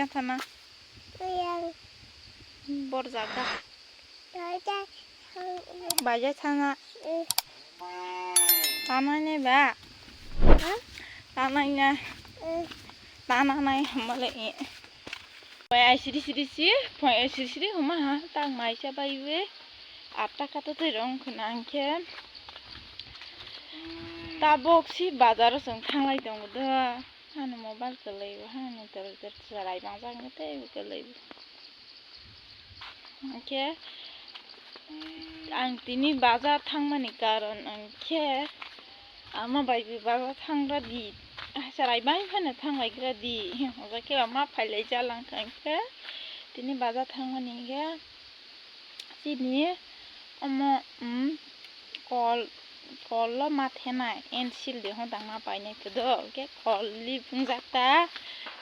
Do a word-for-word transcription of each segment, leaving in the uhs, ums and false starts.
Thana. Yang. Bor jaga. Baja thang. Baja thana. Eh. Tanai ne ba. Ha? Tanai na. Eh. Tanai hamale e. Phai ai siri siri si, phai ai siri siri homa ha, tak mai cha bai we. Atta kata twi rong khna angkhe. Tabok si bazar o chwng thanglai tongo do. Ani mobile kwlwi bo ha, ani tor tor chwrai bang jang tei kwlwi bo. Angkhe ang tini bazar thangmani karon angkhe ama bai bo bazar thangra di, chwrai bai phano thanglaigra di, hwnkhe ama phailai jalang kha angkhe tini bazar thangmani khe chini omo, um, kol, kol o ma thenai, ensil de hwn tangma painai kwdwk, hwnkhe kol lip wngjak ta,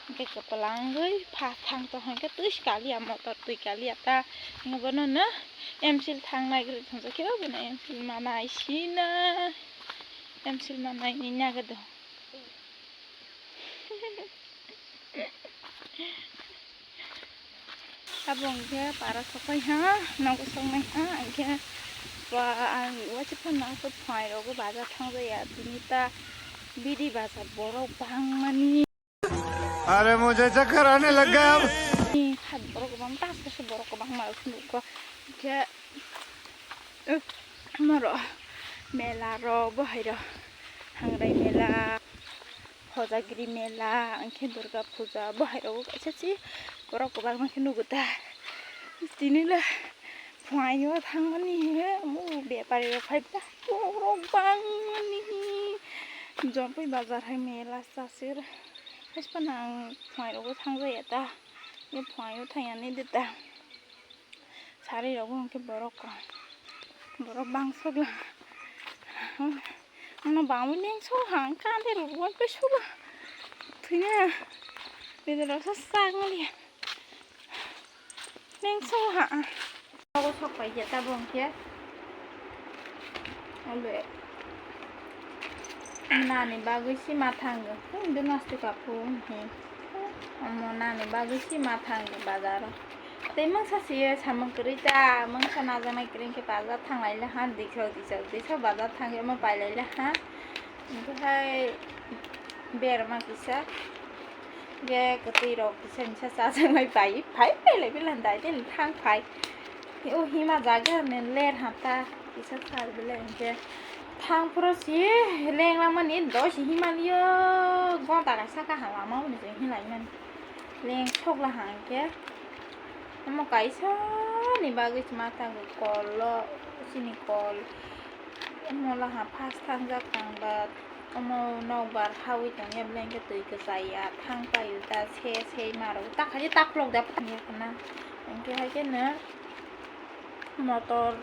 hwnkhe kwpla wngwi pha thang tong hwnkhe twi kaliya motor twi kaliya ta, hwnkhe bono no ensil thangnai kwrwi thangjakhe bono ensil manai sina, ensil manai ni nagado. Abo hwnkhe para sokpai ha, nogo soknai ha, hwnkhe ba ang waisa phano aswk phuairokbo bazar thangjaya, tini ta bidi bazar borok bangmani. अरे मुझे चक्कर आने लग गया अब। Ni khat borok kwbang, ta aswk borok kwbangma nukgo, hwnkhe, uh, moro mela rok, bohai rok, hangrai mela. Hojagiri mela, hwnkhe Durga puja, bo hai rogo kaisa si borok kwbangma khe nugo ta. Tini le phuaio thangmani he, omo bepari rok phai ta, borok bangmani. Jompui bazar hai mela chasir, haste phano ang phuai rogo thangjaya ta, phuaio thangya nai de ta. Sari rogo hwnkhe borok kong, borok bangsukla. Ano bangwi lengsuk ha, hwnkhe ante rwgwi sukla. Thwina bidoro sa sak maliya. Lengsuk ha. Nogo sok paikha tabok hwnkhe. Obe. Nani bagwi si ma thango. Hwnkhe nosto ka phu hwnkhe. Omo nani bagwi si ma thango bazaro. Tei mungsa si samung kwrwi ta, mungsa najaknai kwrwi hwnkhe bazar thanglaila ha, dikha dikha dikha bazar thangwi omo pailaila ha. Hwnkhe hai berma kisa, hwnkhe kwtwi rok kisa misa chajaknai pai, phai pailai bila dai tei thang phai. O hima jaga hwnwi ler ha ta, kisa sar belai hwnkhe thang phuru si leng langmani doi si himaliyo gonta kaisa kaham lama hwnwi se hilaimani leng sokla ha hwnkhe omo kaisa ni bagwi se ma thango kol o chini kol omo laha first thangjak tangba. Omo nokbar hawi tongya belai hwnkhe twi kwchaiya thang paio ta se se ma rok ta khaidi ta khulok da pha tongya khwna. Hwnkhe hai kheno motor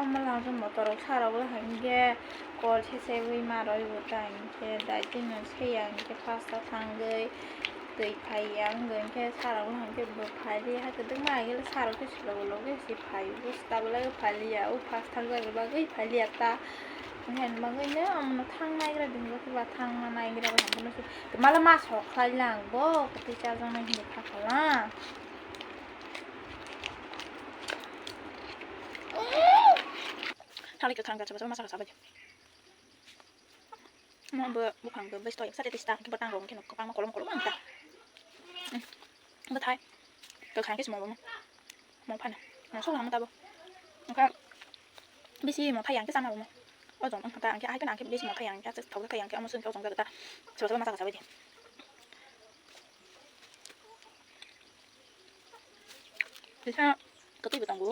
omo lama motor rok sara o hai hwnkhe kol se se wi ma rwi bo ta hwnkhe dai tino seya hwnkhe pasta thangwi twi phaiya wngwi hwnkhe sara o hai hwnkhe bo phai di hai kwdwkma agile sara o khe se loge loge se phai o bwswk ta belai o phai liya o first thangjak ni bagwi phai liya ta. Hwnkhai bagwino omono thang naigra di hinwi ba thangna naigra bai hwnkheno se twmalo ma sok khlai lang bo kwtwi chajaknai hinwi kha khala. Thangwi kwkhwrang jat chaba chaba ma saka sabai. Mo bo buphang bo bwsai sate tista hwnkhe bwtang rok hwnkhe kwbangma kolom kolom wng ta. Bwthai kwkhwrang khe se mo bo mo phano mo sok lang tabo. Hwnkhe bisi mo phai yang khe chama bo mo. O jom wng kha ta hwnkhe ahai kheno ang khe bisi mo phai yang khe aswk thok jak kha yang khe omo song khe o jom jak ta. Soba soba ma saka sabai di. Kisa kwtwi bo tongo.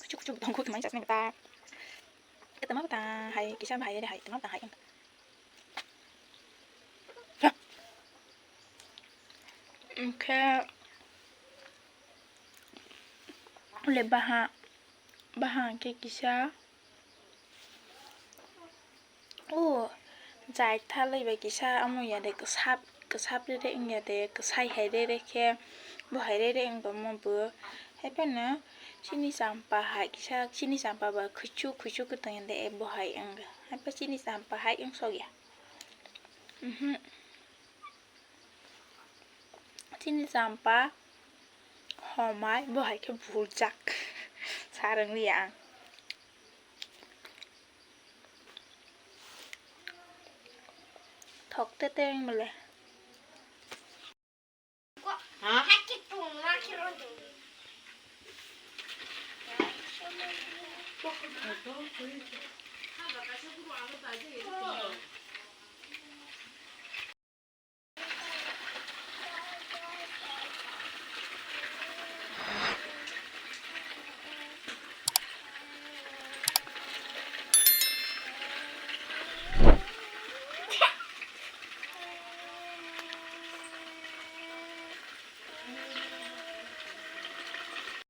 Kuchuk kuchuk bo tongo twmai chasmani ta. Khe twma bwtang hai kisa bahai rere hai twma bwtang hai. Hwnkhe le baha baha hwnkhe kisa o jai thalwi bai kisa omo ya de kwsap kwsap rere wngya de kwsai hai rere khe bo hai rere wngtongmo bo hai phano chini champa hai kisa chini champa ba khuichuk khuichuk khe tongya de bo hai wngya. Haikhe chini champa hai wngsokya. Mhm. Chini champa homai bo hai khe buljak. Sarang liya ang. Thok te te wng mole.